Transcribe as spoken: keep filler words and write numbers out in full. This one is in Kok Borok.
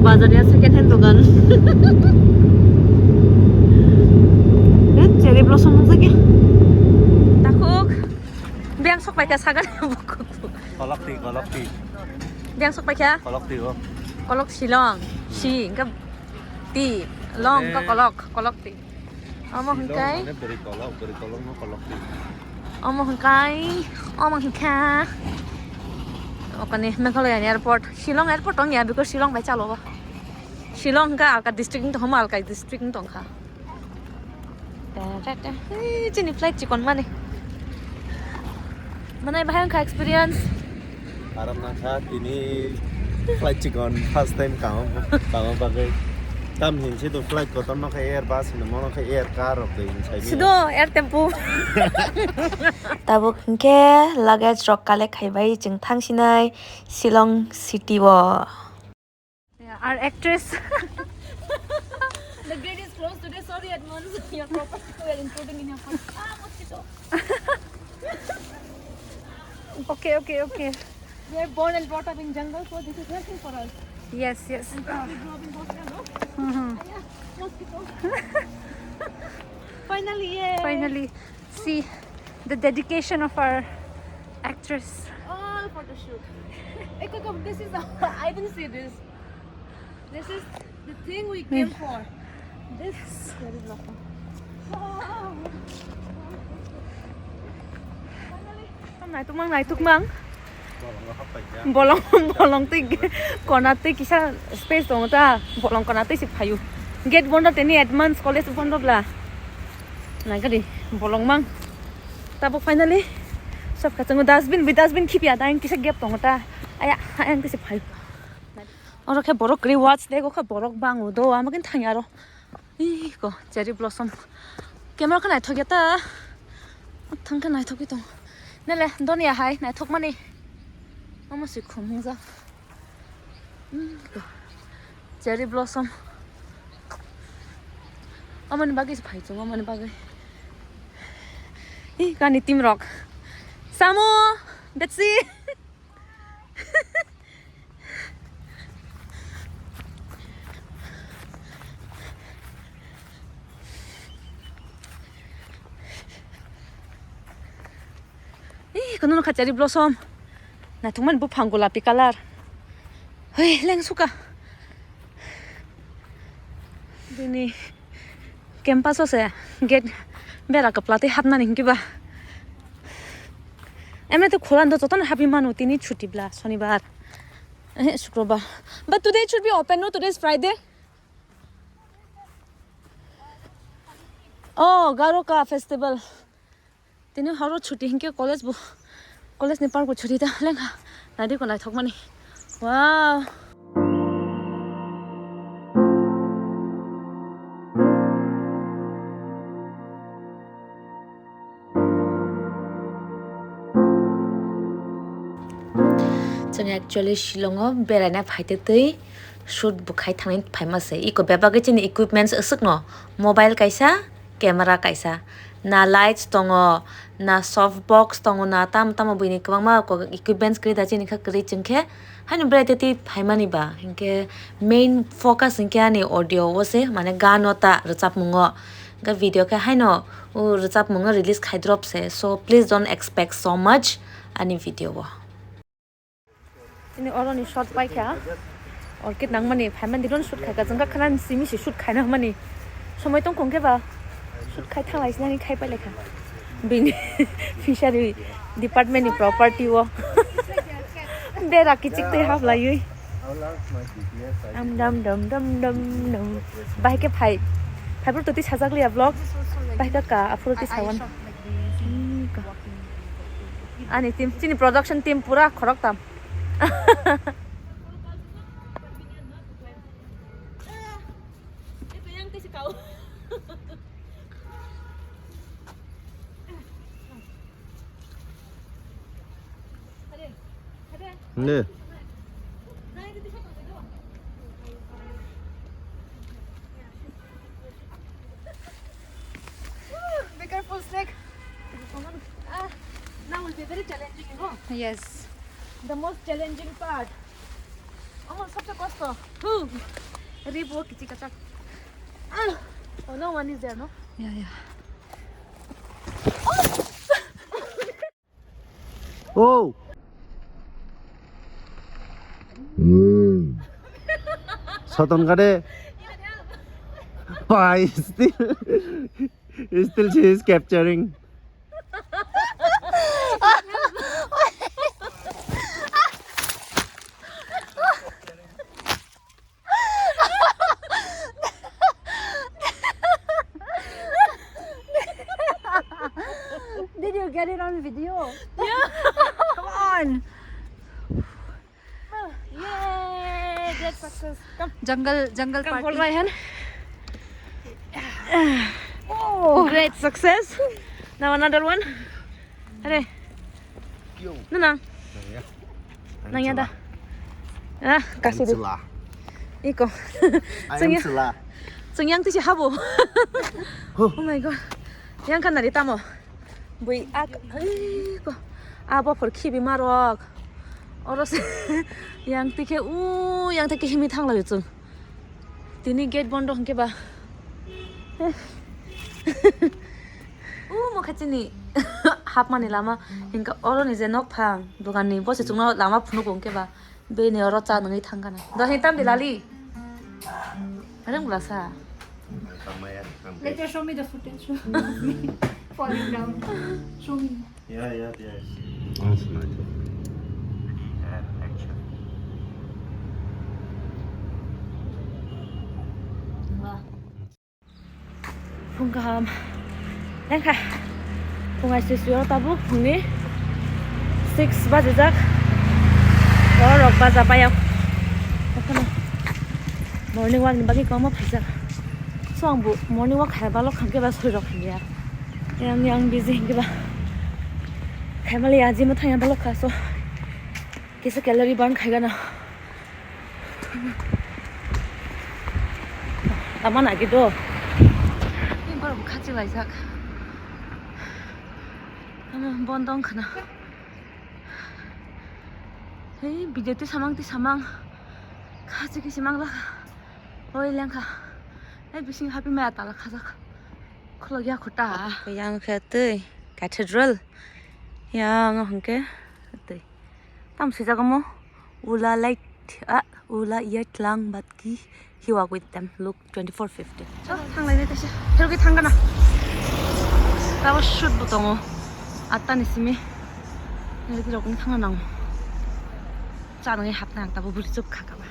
Bazar ya second hand dogan. Eh, cherry blossom nukjakya. Takhuk. Biyang sok paikha sagan. Kolok ti, kolok ti. Biyang sok paikha. Kolok ti o. Kolok Shillong. Shi, engka ti. Long, engka kolok, kolok ti. Omo hwnkhe. Mane bwrwi kolok, bwrwi kolok no kolok ti. Omo hwnkhe, omo hwnkhe. Okoni Meghalaya ni airport, Shillong airport tong ya, because Shillong bai chalo ba. Shillong hwnkhe alka district ni tongma, alka district ni tongkha. Te, te, te. Hei, chini flight chikon mani. Manai bahai wngkha experience. Aram nangkha tini flight chikon first time kama kama bagwi. Tam hinsi to flight kotor no khe air bus hino mono khe air car rok twi hinsi. Sido air tempo. Tabuk hinkhe luggage rok collect khaibai chwng thangsinai Shillong city o. Yeah, our actress. The gate is closed today. Sorry, Edmonds. Your property we are including in your fund. Ah, mosquito. Okay, okay, okay. We are born and brought up in jungle, so this is nothing for us. Yes, yes. And plus we grew up in Bosnia, no? Mm-hmm. Ah, yeah, mosquito. Finally, yay. Finally, see the dedication of our actress. All photo shoot. Ek, ek, ek, this is, I didn't see this. This is the thing we came for. This cherry blossom. Naitukmang, naitukmang. Bolong, bolong twi kona twi kisa space tongo ta. Bolong kona twi se phaio. Gate bondo teni advance college bondo bla. Naikadi bolong mang. Tabuk finally sab kachungo dustbin, bi dustbin khipya ta, kisa gap tongo ta. Aya, ayang twi se phaio. Oro khe borok kwrwi watch tei o khe borok bango do, ama khe thangya aro. Ih, ko cherry blossom. Camera khe naithok ya ta. Thang khe naithok tong. Nele donya hai naithok mani. Omo se khum jak. Hmm, ko cherry blossom. Amoni bagwi se phai chwng, amoni bagwi. Ih, kani team rok. Samo, Betsy. Ih, kono nokha cherry blossom. Naithokmani buphang golapi colour. Hoi, lengsuka. Bini campus o se gate bera kwpla tei hapnani hinkhe ba. Emne tei khulano jotono hapwi mano, tini chuti bla, sonibar. Eh, shukrobar. But today it should be open, no? Today is Friday. Oh, Garoka festival. Tini horo chuti hinkhe college bo, college ni park bo chuti ta lengkha. Naidi ko naithokmani. Wow. Chwng actually Shillong o beraina phaitwi twi shoot bo khai thangwi phaima se. Iko bebagwi chini equipments aswkno, mobile kaisa, camera kaisa, na lights tongo, na soft box tongo, na tamo tamo buini kwbangma ko-, equipments kwrwi da chini kha kwrwi chwng khe haino berai tei twi phaimani ba. Hinkhe main focus hinkhe ani audio o se, mane gano ta rwchapmungo. Hinkhe video khe haino o rwchapmungo release khai drop se. So please don't expect so much ani video o. Ini oro ni shot paikha. Orchid nangmani phaimani dino shoot khaikha. Jwng kha khana simi se shoot khaina hwnmani. Somoi tongkhong khe ba shoot khai thanglai sinani khai pailai kha. Bini fishery department ni property o. Bera kichik twi haplaiwi. Am dam dam dam dam dam. Bahai khe phai. Phai bro toti sajak liya vlog. Bahai kha ka aphuru ti sawan. Hmm, ka. Ani team, chini production team pura khorok tam. Ne. Be careful, snake. Ah, now will be very challenging, you know? Yes. The most challenging part. Omo sabse kosto. Huh. Rip wo kichi kachak. Ah! Oh, no one is there, no? Yeah, yeah. Oh! Soton kade. Pai, still, still she is capturing. Did you get it on video? Yeah. Come on. Yay! Great success. Come. Jungle, jungle. Come, party. Hold my hand. Oh, great success. Now another one. Are. Yo. Nang. Nang ya. Nang ya da. Ah, kasih deh. Iko. Sengya. Sengya tu siapa? Oh my god. Yang kan dari tamo. Bui ak, iko. Abo por khibi marok. Oro se yang tikhe u yang tikhe himi thangla chwng. Tini gate bondo hwnkhe ba. U mokha chini hapmani lama hwnkhe oro ni je nok phang dogan ni bo se chwngno lama phunuk hwnkhe ba. Bini oro cha nungwi thangkana. Dohi tam di lali. Arang blasa. Later show me the footage of me falling down. Show me. Yeah, yeah, yeah. Phung kaham. Lengkha. Phung aisisio tabuk phungni six bajijak. Borok baja payok. Okhano morning walk ni bagwi kwbangma phaijak. So ang bo morning walk khaibalo kham khe ba soi rok hamya. Yang, yang busy hwnkhe ba. Khaimali aji mwthangya balo kha so. Kisa calorie burn khaigana. Tama nagi do. Ni borok bo khachi laijak. Ano bondo wngkhana. Hei, video twi samang twi samang. Khachi kisi mang lakha. Oi lengkha. Hei, bising happy maya tala khajak. Khulok ya khuta. Yang khe twi cathedral. Yang hwnkhe twi. Tam swijak omo, Ula light, ah, Ula yet lang bat ki he walk with them, Luke twenty-four fifty. So, thanglainai kaisa. Pherogwi thangkana. Tabo shoot bo tongo. Atta ni simi. Nirok ni thangna nango. Cha nangwi hapna ang tabo bwrwi chuk kha kaba.